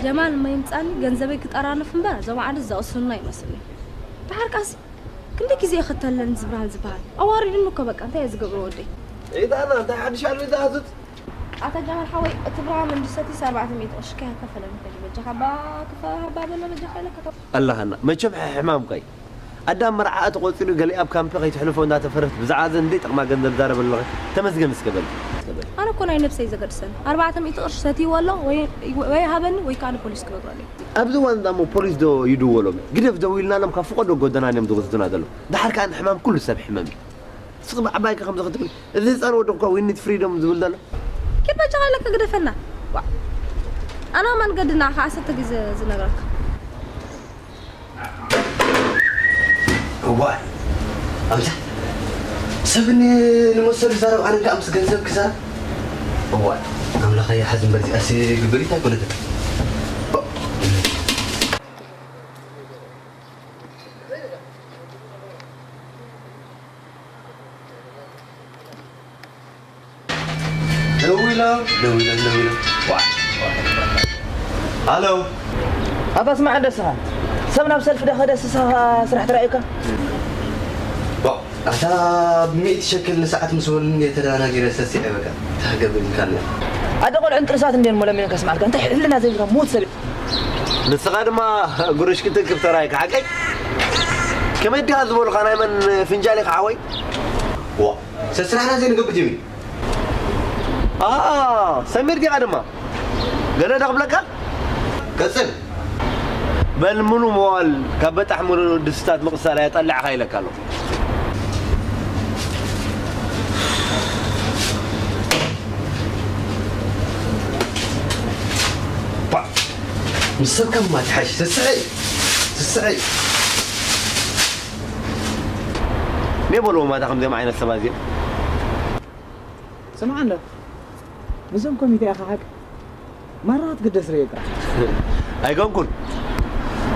ጀማል እሞ ይምጻኒ ገንዘበይ ክጠራንፍ እምበር እዞም ዓዲ ዘቕስኑና ይመስለኒ። ደሓር ካሲ ክንደይ ግዜ ይኽተለኒ ዝብራን ዝበሃል ኣዋሪዱኒ እኮ። በቃ እንታይ እየ ዝገብሮ ወደይ? ዒጣና እንታይ ሓድሽ ኣሎ ኢልካ ሕትት? ኣታ ጀማል ሓወይ እቲ ብርሃን መንዲ ሰቲስ ኣርባዕተ ሚእቲ ቅርሺ ከይከፈለኒ ከዲ በጃኻ እባ ክፈ ሃባ በሎ በጃኻ ኢለካ። ኣላሃና መቸም ሕማምካ እዩ። ኣዳም መርዓኣ ተቖጺሩ ገሊኣ ኣብ ካምፕ ከይትሕልፎ እንዳተፈረት ብዛዕባ ዘን ዘይጠቕማ ገንዘብ ዛረብ ኣለኺ። ተመስገን እስከ በል። ኣነ እኮ ናይ ነብሰይ ዘገድሰኒ ኣርባዕተ ሚእቲ ቅርሺ ሰትይዎ ኣሎ ወይ ወይ ሃበኒ ወይ ከዓ ንፖሊስ ክነግረሉ እየ። ኣብዚ እዋን እዛ እሞ ፖሊስ ዶ ይድወሎም እዩ? ግደፍ ደዊልናሎም ካብ ፍቖዶ ጎደና እዮም ዝወስዱና ዘለዉ። ደሓር ከኣ ንሕማም ኩሉ ሰብ ሕመም እዩ። ንስኺ ብዓባይኪ ከምዚ ክትብሊ እዚ ህፃን ወዲ እኳ we need freedom ዝብል ዘሎ። ኪድ በጃኻ ኢለካ ግደፈና። ዋ ኣና ማን ገድና ከኣ ሰተ ግዜ ዝነግረካ። እዋይ ኣምታ ሰብ ን- ንመሰሉ ይዛረብ ኣነ ከዓ ምስ ገንዘብ ክዛረብ። እዋይ ኣምላኸ ይሓዝ እምበር እዚኣስ ግብሪት ኣይኮነትን። ደው ኢሎም ደው ኢሎም ደው ኢሎም። ዋይ፣ ዋይ። ሃሎ። ኣታ ስማዕ ደስኻ ሰብ ናብ ሰልፊ ዶ ከደ ስኻ ስራሕ ትረኣዩካ? ዋው፣ ኣታ ብሚእቲ ሸክል ንሰዓት ምስ በሉኒ ተደናጊረ ሰሲዐ በቃ። ታገበ ኢልካኒ። ኣደ ቆልዑን ጥርሳት እንዴን ሞለሚን ከስማዕልካ እንታይ ሕልና ዘይብልካ ሙት ሰብ። ንስኻ ድማ ጉርሽ ክትእክብ ተራእይካ ሓቀይ። ከመይ ዲኻ ዝበሉኻ ናይ መን ፍንጃል ኢኻ ሓወይ? ዋ፣ ሰስራሕና ዘይንገብር ጀሚር። ኣኣ፣ ሰሚር ዲኻ ድማ? ገለ ዶ ክብለካ? ቀጽል። በል ምኑ መዋል ካብ በጣሕ ምሉእ ድስታት ምቕሳል ኣያ ጠላዕኻ ኢለካ ኣለኹ። ባ፣ ምስ ሰብ ከም ማትሓሽ፣ ስስዐይ፣ ስስዐይ። መይ በልዎም ኣታ ከምዚኦም ዓይነት ሰባት እዚኦም? ስምዓ እንዶ ምስዞም ኮሚቴ ኢኻ ሓቂ ማራ ክትግደስ ርእየካ። ኣይኮንኩን።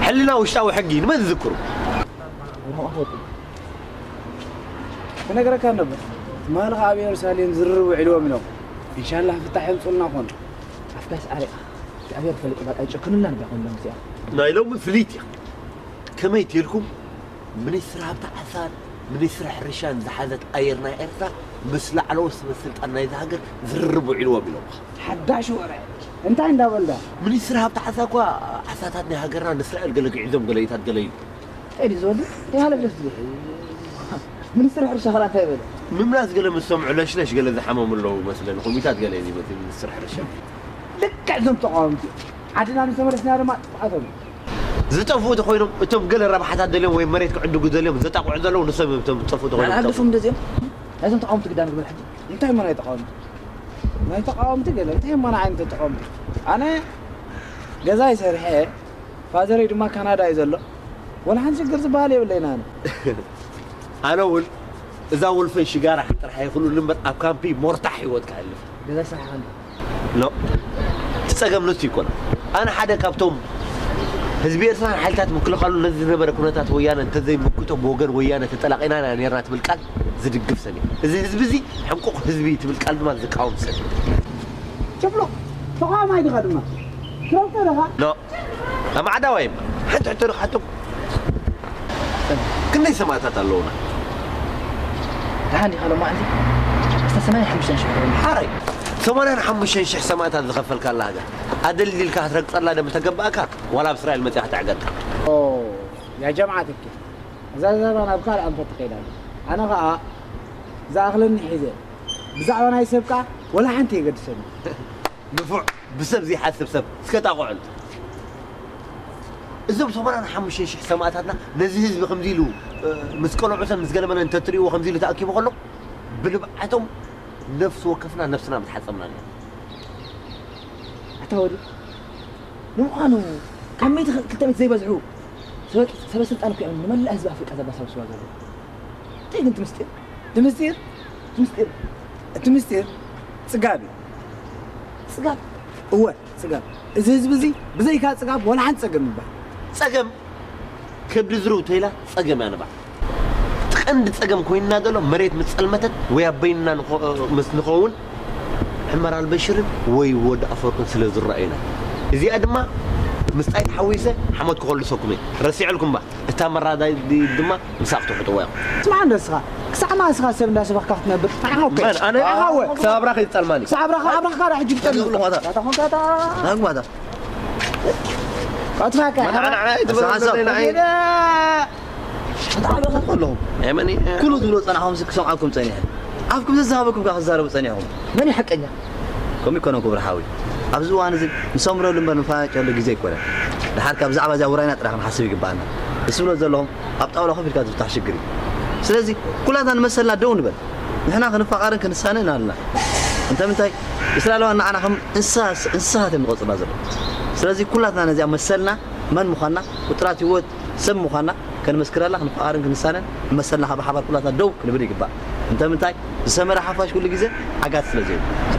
ሕልና ውሽጣዊ ሕጊ ንመን ዝዝክሩ? ርሑቕ ኣፈቱ ክነግረካ ነበር ትማሊ ከኣ ኣብ የሩሳሌም ዝርርብ ውዒልዎም ኢሎም። ኢንሻላህ ፍታሕ የምፁልና ኾኑ። ኣፍካስ ዓሪቓ እግዚኣብሔር ፈሊጡ በቃ ይጨክኑልና ንዳ ኮይኖም እዚኣ። ናይ ሎሚ ፍሊት እያ። ከመይ ትልኩም? ሚኒስትሪ ሃብቲ ዓሳን ሚኒስትሪ ሕርሻን ዝሓዘት ኣየር ናይ ኤርትራ ምስ ላዕለዎት ሰበ ስልጣን ናይዛ ሃገር ዝርርብ ውዒልዎም ኢሎምኻ። ሓዳሽ ወረ እንታይ እንዳበልዳ? ሚኒስትሪ ሃብቲ ዓሳ እኳ ዓሳታት ናይ ሃገርና ንእስራኤል ገለ ግዒዞም ገለኢታት ገለ ኢሉ። እንታይ ድዩ ዝወዲ? እንታይ ሃለፍለፍ ትብል? ሚኒስትሪ ሕርሻ ኸላ እንታይ በለ? ምምላስ ገለ ምስ ሰምዑ ለሽለሽ ገለ ዝሓመሙ ኣለዉ መስለኒ። ኮሚታት ገለ እዩ ዝመስል ሚኒስትሪ ሕርሻ። ልክዕ እዞም ተቓወምቲ ዓድና ምስ ተመለስና ድማ ጥፍኣቶም እዩ። ዝጠፍኡ ተኾይኖም እቶም ገለ ረብሓታት ደልዮም ወይ መሬት ክዕድጉ ደልዮም ዘጣቕዑ ዘለዉ ንሶም እዮም እቶም ዝጠፍኡ ተኾይኖም ዝጠፍኡ። ኣግድፎም እንደዚኦም ናይዞም ተቓወምቲ ግዳን ግበር ሕጂ እንታይ እሞ ናይ ተቓወምቲ ናይ ተቓወምቲ ገለ እንታይ እሞ ንዓይ እንታይ ተቓወምቲ ኣነ ገዛይ ሰሪሐ ፋዘረይ ድማ ካናዳ እዩ ዘሎ ወላ ሓንቲ ሽግር ዝበሃል የብለይን ኣነ ኣነ እውን እዛ ወልፈይ ሽጋራ ጥራሕ ኣይኽእሉኒ እምበር ኣብ ካምፒ ሞርታሕ ህይወት ከሕልፍ ገዛ ስራሕ ኣሎ ኖ እቲ ጸገም ንሱ ይኮን ኣነ ሓደ ካብቶም ህዝቢ ኤርትራን ሓይልታት ምክልኻሉ ነዚ ዝነበረ ኩነታት ወያነ እንተዘይምክቶ ብወገን ወያነ ተጠላቒና ኢና ነርና ትብል ቃል ዝድግፍ ሰብ እየ እዚ ህዝቢ እዚ ሕንቁቕ ህዝቢ እዩ ትብል ቃል ድማ ዝቃወም ሰብ እየ ጭፍሉቕ ተቓዋማይ ዲኻ ድማ ትረብጦ ዲኻ ኖ ኣማዕዳዋይ እማ ሓንቲ ሕቶ ዶ ክሓተኩም ክንደይ ሰማእታት ኣለዉና ደሓን ዲኻ ሎማዕንቲ እስተ ሰማንያን ሓሙሽተን ሽሕ ኮይኑ ሓራይ ሰማንያን ሓሙሽተን ሽሕ ሰማእታት ዝኸፈልካላ ሃገር ኣደልዲልካ ክትረግጸላ ዶ ምተገባእካ ዋላ ኣብ እስራኤል መጺኻ ተዕገርካ ያ ጀምዓ ትኪ እዛ ዘረባ ናብ ካልእ ኣንፈት ትኸይድ ኣላ ኣነ ኸኣ ዝኣኽለኒ ሒዘ ብዛዕባ ናይ ሰብ ከኣ ወላ ሓንቲ የገድሰኒ ንፉዕ ብሰብ ዘይሓስብ ሰብ እስከ ጣቕዑ እዞም ሰማንያን ሓሙሽተን ሽሕ ሰማእታትና ነዚ ህዝቢ ከምዚ ኢሉ ምስ ቀለዑሰን ምስ ገለመለን እንተትርእይዎ ከምዚ ኢሉ ተኣኪቡ ከሎ ብልብዓቶም ነፍሲ ወከፍና ነፍስና ምትሓጸብና ነርና። ኣታ ወዲ ንምዃኑ ካብ ሚእቲ ክልተ ሚእቲ ዘይበዝሑ ሰበ ስልጣን እኮ እዮም ንመላእ ህዝቢ ኣፍሪቃ ዘባሳብስዋ ዘለዉ። እንታይ ግን እቲ ምስጢር? እቲ ምስጢር? እቲ ምስጢር? እቲ ምስጢር ጽጋብ እዩ። ጽጋብ? እወ። ጽጋብ። እዚ ህዝቢ እዚ ብዘይካ ጽጋብ ወላ ሓንቲ ጸገም ይበሃል። ጸገም ከብዲ ዝርው ተይላ ጸገም እያ ንባዕ። እቲ ቀንዲ ጸገም ኮይንና ዘሎ መሬት ምስ ጸልመተት ወይ ኣብ በይንና ምስ ንኸውን ዑመር ኣልበሽርን ወይ ወዲ ኣፈወርቅን ስለ ዝረኣዩና። እዚኣ ድማ ምስጣይ ተሓዊሰ ሓሞት ክኸልሰኩም እየ። ረሲዕልኩም ባ። እታ መራዳይ ድማ ምሳኽ ትሕጥዎ እዮም። ስማዕ እንዶ እስኻ፣ ክሳዕ መዓስ እስኻ ሰብ እንዳሰበኽካ ክትነብር? ንዓኻ እኮ። መን? ኣነ? ንዓኻ እወ። ክሳብ ኣብራኽ ይጸልማኒ። ክሳብ ኣብራኽ፣ ኣብራኽ ካራ ሕጂ ትጠልም። ይብሉ ኾታ። ካታ ኾንካ ታ። ናግባታ። ኣጥፋካ። መን? ኣነ፣ ኣነ፣ ኣነ፣ ሓሳብ። ኣነ፣ ኣነ፣ ኣነ፣ ኣለኹም። ኣየመኒ? ኩሉ ትብሎ ጸናሕኩም ክሰምዓኩም ጸኒሐ። ኣፍኩም ዘዛሃበኩም ከኣ ክዛረቡ ጸኒሕኩም። መን እዩ ሓቀኛ? ከምኡ ይኮነን ክቡር ሓዊ። ኣብዚ እዋን እዚ ንሰምረሉ እምበር ንፋጨሉ ግዜ ኣይኮነን። ድሓር ካብ ብዛዕባ እዚኣ ውራይና ጥራሕ ክንሓስብ ይግባኣና። እዚ ትብሎ ዘለኹም ኣብ ጣውላ ኮፍ ኢልካ ዝፍታሕ ሽግር እዩ። ስለዚ ኩላትና ንመሰልና ደው ንበል። ንሕና ክንፋቐርን ክንሳነን ኣለና። እንተ ምንታይ? እስራኤላውያን ንዓና ከም እንስሳ-፣ እንስሳታት እዮም ዝቖጽሩና ዘለዉ። ስለዚ ኩላትና ነዚኣ መሰልና መን ምዃንና፣ ፍጡራት ህይወት ሰብ ምዃንና ከነመስክረላ፣ ክንፋቐርን ክንሳነን፣ ንመሰልና ብሓባር ኩላትና ደው ክንብል ይግባእ። እንተ ምንታይ? ዝሰመረ ሓፋሽ ኩሉ ግዜ ዓጋቲ ስለ ዘይብሉ።